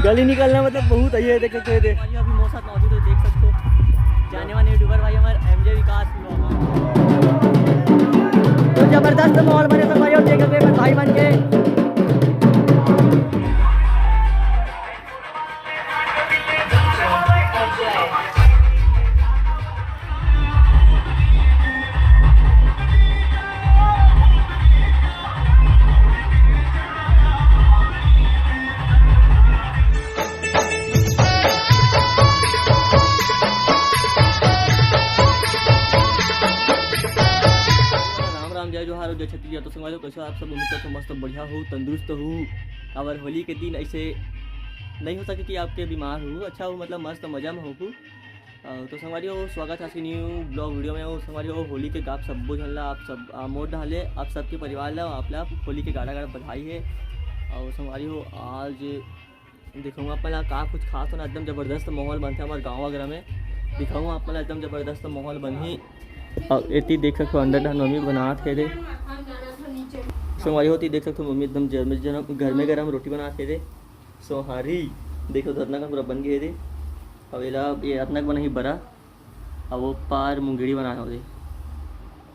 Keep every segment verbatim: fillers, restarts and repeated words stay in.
गली निकलना मतलब बहुत है, ये देख सकते हो, ये देख। भाई अभी मौसम मौजूद है, देख सकते हो, जाने वाले यूट्यूबर भाई हमारे एमजे विकास vlog। तो जबरदस्त माहौल बने सब भाई, और देख सकते हो भाई बन के। राम राम, जय जोहार और जय छत्तीसगढ़। तो संगवारी हो, कैसे हो आप सब? उम्मीद करथों मस्त बढ़िया हो, तंदुरुस्त हो। काबर होली के दिन ऐसे नहीं हो सके कि आपके बीमार हो, अच्छा हो, मतलब मस्त मजा में हो। अ, तो संगवारी हो, स्वागत है आज के न्यू ब्लॉग वीडियो में। और संगवारी हो, होली के आप सब्बो झन ला, आप सब, आ, मोर डहले आप सबके परिवार ला, आप ला होली के गाड़ा गाड़ा बधाई है। और संगवारी हो, आज दिखाऊँ आप मन ला का कुछ खास होना, एकदम जबरदस्त माहौल बनथे हमर गाँव वगैरह में। दिखाऊँ आप मन ला एकदम जबरदस्त माहौल बनही। और एती देख सकथो अंदर डहन मम्मी बनात हे रे। संगवारी हो, एती देख सकथो मम्मी एकदम जर-, जर-, गरमे गरम रोटी बनात हे रे। सोहारी देख सकथो अतना का पूरा बन गे हे रे। अब एला ये अतना का बनाही बरा, अब वो पार मुंगेड़ी बनाए हो रे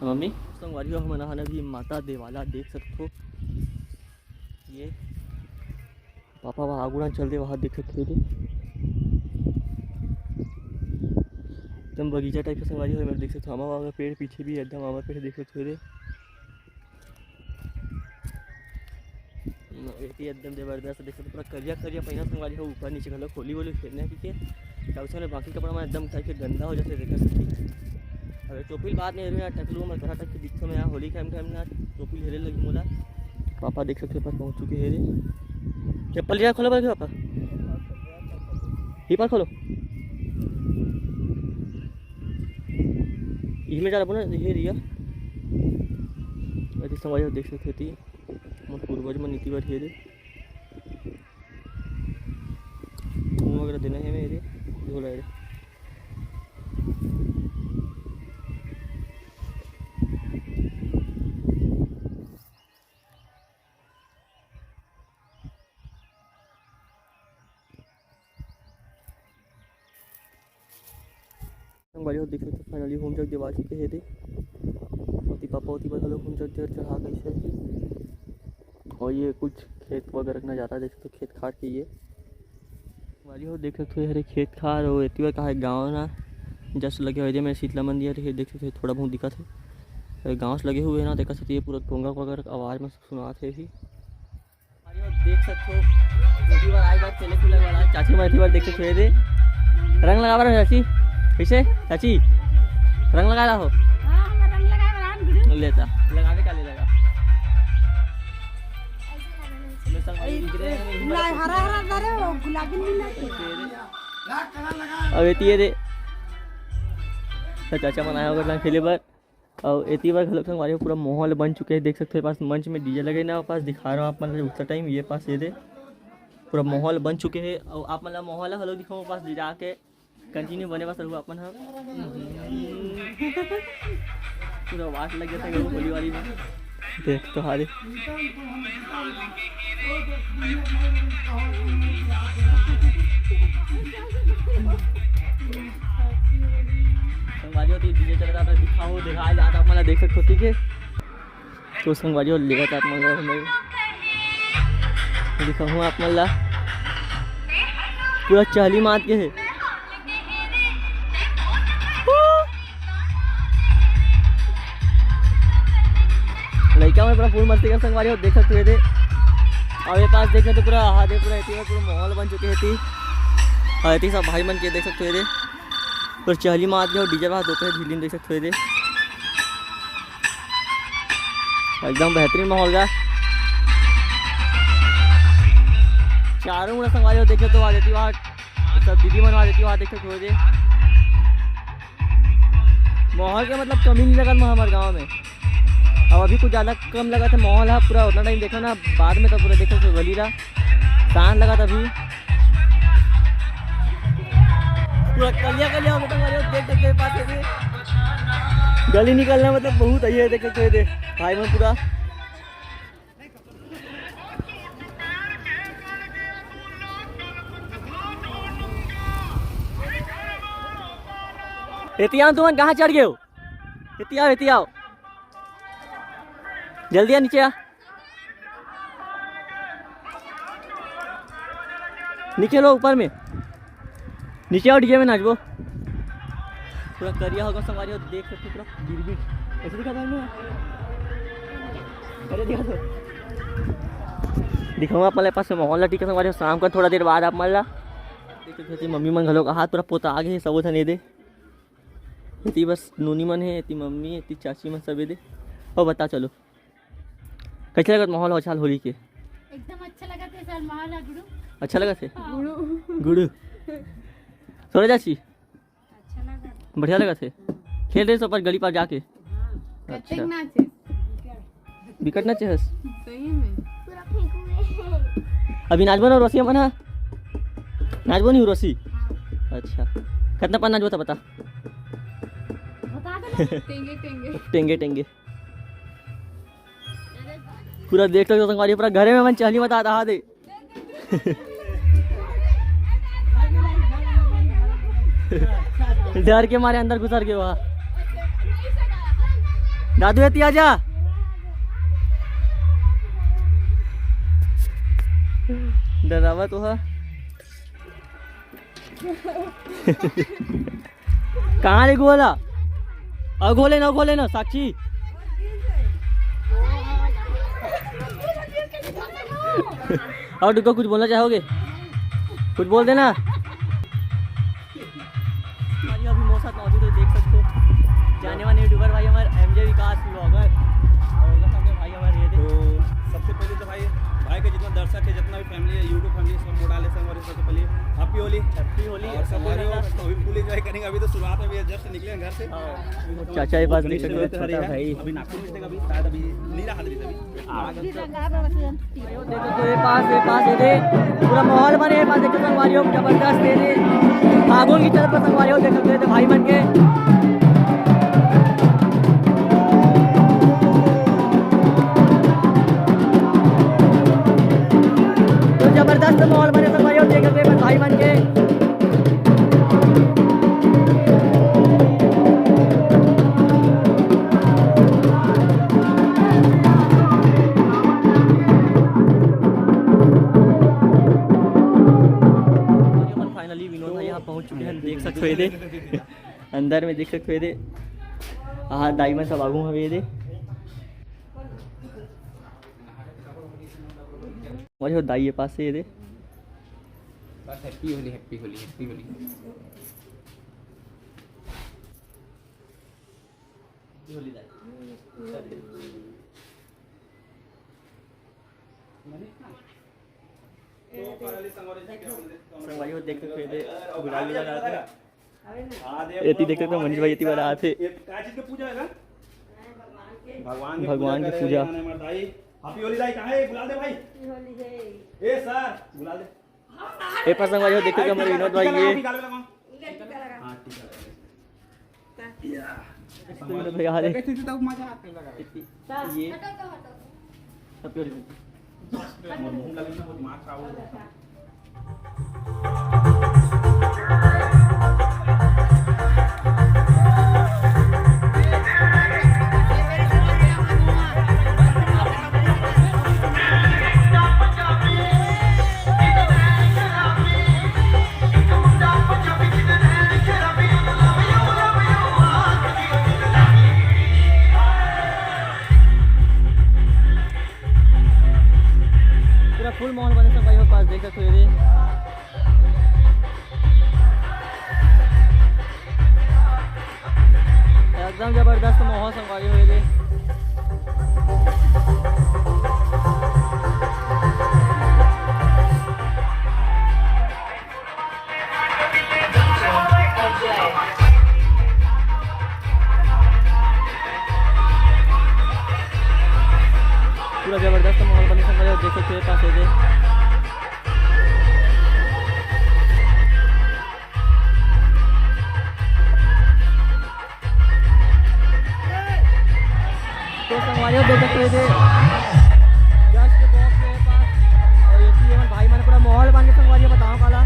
मम्मी। संगवारी हो, हमन आहन अभी माता देवाला देख सकथो। ये पापा वहाँ आगू डाहन चल दे, वहाँ देख सकते हो रे। एकदम बगीचा टाइप के संगवारी हो, मेरे देख सकते हो, आमा वामा पेड़ पीछे भी एकदम आमा पेड़ देख सकते हो रे। एती एकदम जबरदस्त देख सकते हो, पूरा करिया करिया पहिना संगवारी हो, ऊपर नीचे घलो खोली वोली खेलने की के। तब से बाकी कपड़ा में एकदम टाइप के गंदा हो जाते देख सकते। अरे टोपी बात नहीं है यार, टकलू में करा टक के दिखतो में यार, होली टाइम टाइम ना टोपी हेरे लगी मोला। पापा देख सकते हो, पास पहुंच चुके हैं रे। चप्पल यार खोलो भाई पापा, ये पार खोलो। इसमें जा रहा ना, ये रिया। अरे संगवारी हो देख सकते थी, मोर पूर्वज मन इतनी बार हेरे। मुंह वगैरह देना है मेरे, झोला है। संगवारी हो देख सकते हो, finally होम जग देवा चुके हे रे। ओती पापा ओती बर घलो होम जग दे चढ़ा कैसे भी। और ये कुछ खेत वगैरह के नजारा देख सकते हो, खेत खार के ये। संगवारी हो देख सकते हो, ये हरे खेत खार और एती बर का है गाँव ना just लगे हुए जे में शीतला मंदिर हे, देख सकते हो थोड़ा बहुत दिखत हे। गाँव से लगे हुए ना, देख सकते हो ये पूरा टोंगा वगैरह आवाज में सुनात हे भी। अरे, देख सकथो, पहली बार आए बार चले खुला वाला चाची माई बार देख सकथो, ये दे रंग लगा बर चाची, कैसे चाची रंग लगा रहा हो? हाँ, हम रंग लगाए बर आन गुरु। लेता लगावे का ले लगा। मैं संग वाली दिख रहे हैं, ना, हरा हरा ना रे, वो गुलाबी नहीं ना। अब ये दे, तो चाचा मन आए होगा ना खेले बर। अउ एती बर घलोक संगवारी हो पूरा माहौल बन चुके हे, देख सकते हो, ये पास मंच में डीजे लगे ना, पास दिखा रहा हूँ आप मन ला उतना टाइम, ये पास ये दे पूरा माहौल बन चुके हे। अउ आप मन ला माहौल घलो दिखाऊँ, पास ले जाके कंटिन्यू बने बस रहू अपन ह। पूरा वाट लग जाता है होली वाली में। देख तो हारे। संगवारी हो, तो डीजे चलता था, दिखाओ, दिखाया जाता, आप मन ला देख सकते हो, ठीक है। तो संगवारी हो, लेवत आप मन ला, मैं दिखाऊँ आप मन ला, पूरा चहली मात के है। लइका मन पूरा फुल मस्ती कर संगवारी हो, देख सकते हो ये दे। और ये पास देख सकते हो पूरा, हाँ दे पूरा एती में पूरा माहौल बन चुके हे एती। और एती सब भाई मन के देख सकते हो ये दे। पूरा चहली मात के हो, डीजे बाहर दोपहर झिल्ली में देख सकते हो ये दे। एकदम बेहतरीन माहौल का। चारों मुड़ा संगवारी हो देख सकते हो, आ जाती वहाँ सब दीदी मन आ जाती वहाँ देख सकते हो ये दे। माहौल के मतलब कमी नहीं लगत हमारे गाँव में। अब अभी कुछ ज़्यादा कम लगत हे माहौल ह पूरा, उतना टाइम देखो ना, बाद में तो पूरा देखो गली रहा, शांत लगत अभी। पूरा कलिया कलिया हो गया, देख सकते हो पास से। गली निकलना मतलब बहुत है, ये देख सकते हो, ये देख भाई मन पूरा। एती आओ, तुमन कहाँ चढ़ गए हो? एती आओ, एती आओ, जल्दी आ, नीचे आ, नीचे लो, ऊपर में, नीचे आओ, डीजे में नाचबो। पूरा करिया होगा संगवारी हो, देख सकते हो पूरा बिरबिट। ऐसे दिखा भाई, अरे दिखा तो, दिखाऊंगा आप मन ला पास में माहौल ला, ठीक है संगवारी हो, शाम का थोड़ा देर बाद आप मन ला। देख सकते हो, मम्मी मन घलो का हाथ पूरा पोता आ गए, सबो झन ये दे। एती बस नूनी मन हे, एती मम्मी, एती चाची मन सब ये दे। और बता चलो, कैसे लगत माहौल हो साल होली के? एकदम अच्छा लगत हे सर, माहौल ह गुरु। अच्छा लगत हे? हाँ। गुरु। गुरु। सोरे चाची? अच्छा लगत। बढ़िया लगत हे? खेल रहे सो पर गली पार जाके? हाँ। अच्छा। कतेक नाचे? बिकट नाचे हस? सही में। अभी नाचबो ना उर्वशी मन हा? नाचबो नहीं उर्वशी? हाँ। अच्छा। कितना पान नाचबो था बता? बता दे ना। टेंगे, टेंगे। टेंगे, टेंगे। पूरा देख सकते हो संगवारी, पूरा घरे में मन चहली मचा रहा दे। डर के मारे अंदर घुसर के वहा। दादू, एती आजा। डरावा तो हा। कहाँ ले गोला? और गोले ना, गोले ना, साक्षी। और तुमको कुछ बोलना चाहोगे? कुछ बोल देना। भाई, अभी मोर साथ मौजूद है, देख सकते हो, जाने वाले यूट्यूबर भाई हमारे एमजे विकास व्लॉगर और उनका साथ में भाई हमारे ये थे। तो सबसे पहले तो भाई, भाई के जितना दर्शक है, जितना भी फैमिली है, यूट्यूब फैमिली, सब मोड़ा ले संग और सबसे पहले हैप्पी होली। हैप्पी होली। और संगवारी हो, तो अभी फुल एंजॉय करेंगे, अभी तो शुरुआत में, अभी जस्ट निकले हैं घर से। हाँ। चाचा के पास देख सकते हो, छोटा भाई। अभी नागपुर में अभी शायद अभी नहीं रहा था अभी। देखो तो ये पास, ये पास, ये दे। पूरा माहौल बने, ये पास देखो संगवारी हो, जबरदस्त ये दे। फागुन की तरफ संगवारी हो, देख सकते हो भाई मन के। तो जबरदस्त माहौल बने संगवारी हो, देख सकते हो भाई मन के। फाइनली विनोद भाई यहाँ पहुँच चुके हैं, देख सकते हो ये दे। अंदर में देख सकते हो ये दे। हाँ, दाई मन सब आगू हवे ये दे। और ये दाई ये पास से ये दे। बस happy Holi, happy Holi, happy Holi. संगवारी हो देख सकते हो, गुलाल उलाल आते हैं। एती देख सकते हो, मनीष भाई एती वाला आते। ये का चीज की पूजा है ना? भगवान की भगवान की पूजा। हैप्पी होली दाई, कहाँ है? बुला दे भाई। ए सर, बुला दे। ए पास संगवारी हो, देखो कि हमारे विनोद भाई ये। हाँ, टीका लगा। विनोद भाई आ रहे। ये। सब प्योर। पूरा फुल माहौल बने सब भाई हो पास देख सकते हो ये। एकदम जबरदस्त माहौल संगवारी हो ये। पूरा जबरदस्त माहौल बने संगवारी हो, देख सकते हो पास हो गए। तो संगवारी हो, देख सकते हो ये जस्ट बॉक्स के पास और ये चीज़ है, भाई मैंने पूरा माहौल बन के संगवारी हो बताओ काला।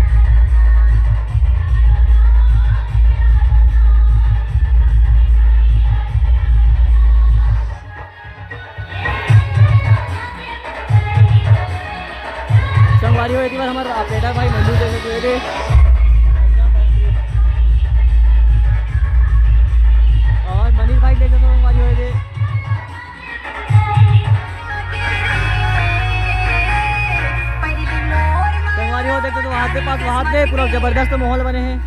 जबरदस्त माहौल बने हे।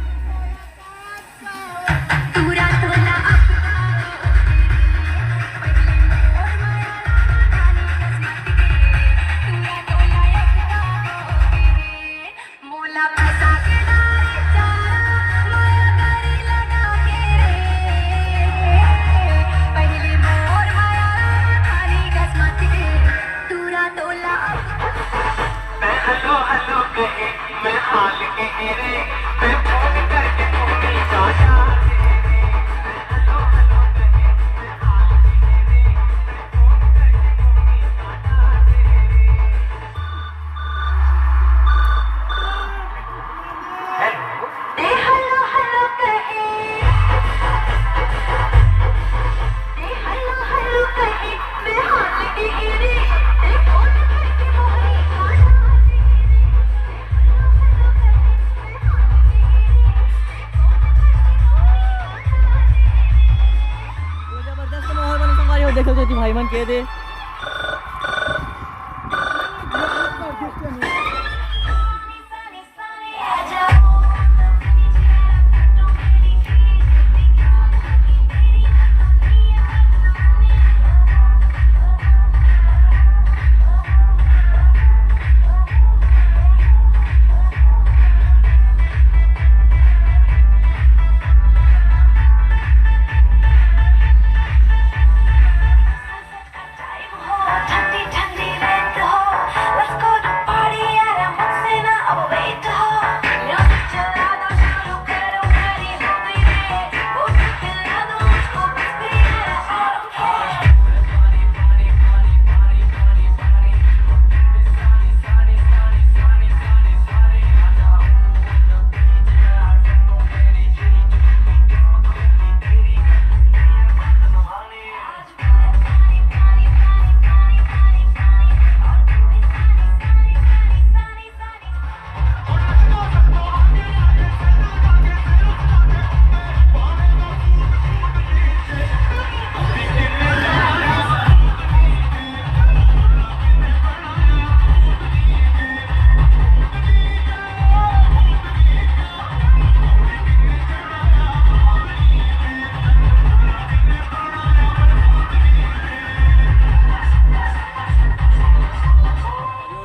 जबरदस्त माहौल बने संगवारी हो, देख सकते हो भाई मन के दे।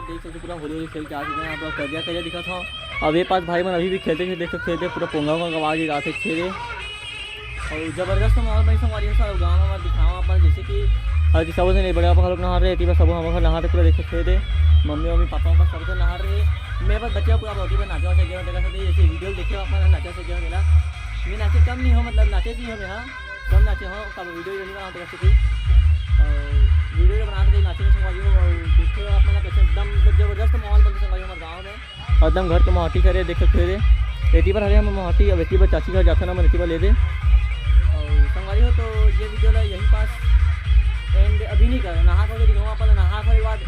देख सकते पूरा होली होली खेल के आ चुके हैं। यहाँ पर करिया करिया दिखा था। अब ये पास भाई मन अभी भी खेलते खेलते, खेलते, खेलते पूरा पोंगा वोंगा आवाज ही रहा थे खेले। और जबरदस्त माहौल भाई संगवारी हो, सारा गाँव हमारे दिखावा अपन, जैसे कि हर की सबसे नहीं बड़े अपन लोग नहा रहे, एती बस सब हम नहा रहे पूरा, देख सकते थे मम्मी मम्मी पापा पापा सब नहा रहे। मैं बस बच्चा पूरा रोटी पर नाचा वाचा गया, देखा सकते जैसे वीडियो देखे अपन नाचा से गया मेरा। मैं नाचे कम नहीं हो, मतलब नाचे नहीं हो मैं, हाँ कम नाचे हो, कब वीडियो नहीं बनाते कैसे कोई। और वीडियो बनाते नाचे में संगवारी हो, और देखिए आप मतलब कैसे एकदम मतलब जबरदस्त माहौल बनते संगवारी हमारे गाँव में। एकदम घर के मोहाटी करे देख सकते हो रे। एती बर हरे हम मोहाटी, अब एती बर चाची घर जाथन, हमन एती बर ले दे। और संगवारी हो तो ये वीडियो ला यहीं पास एंड अभी नहीं करो, नहा के दिखाऊँ आप ला, नहा के बाद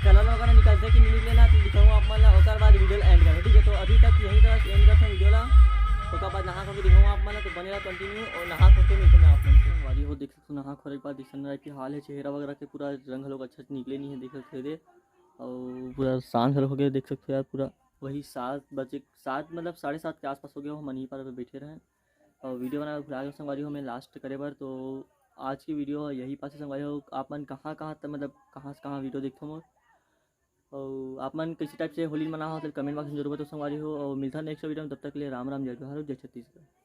कलर वगैरह निकलते कि नहीं निकले ना, तो दिखाऊँ आप मन ला, ओकर बाद वीडियो एंड करो, ठीक है। तो अभी तक यहीं तक एंड करते हैं वीडियो ला, ओकर बाद नहा के दिखाऊँ आप मन ला, तो बने रहा कंटिन्यू और नहा के मिलते हैं आप मन से। संगवारी हो देख सकते हो नहा के एक बार दिसन रहा कि हाल है चेहरा वगैरह के पूरा रंग लोग अच्छा से निकले नहीं है, देख सकते हो रे। और पूरा शांत हो गया, देख सकते हो यार, पूरा वही सात बजे, सात मतलब साढ़े सात के आसपास हो गया, हम यहीं पर बैठे रहे और वीडियो बनाना भुला गया संगवारी हो मैं लास्ट करे बर। तो आज की वीडियो यही पास संगवारी हो, आप मन कहाँ कहाँ तक मतलब कहाँ से कहाँ वीडियो देखते हो मोर, और आप मन कैसे टाइप से होली मना हो तो कमेंट बॉक्स में जरूर बताओ संगवारी हो, और मिलता नेक्स्ट वीडियो में, तब तक के लिए राम राम, जय जोहार, जय छत्तीसगढ़।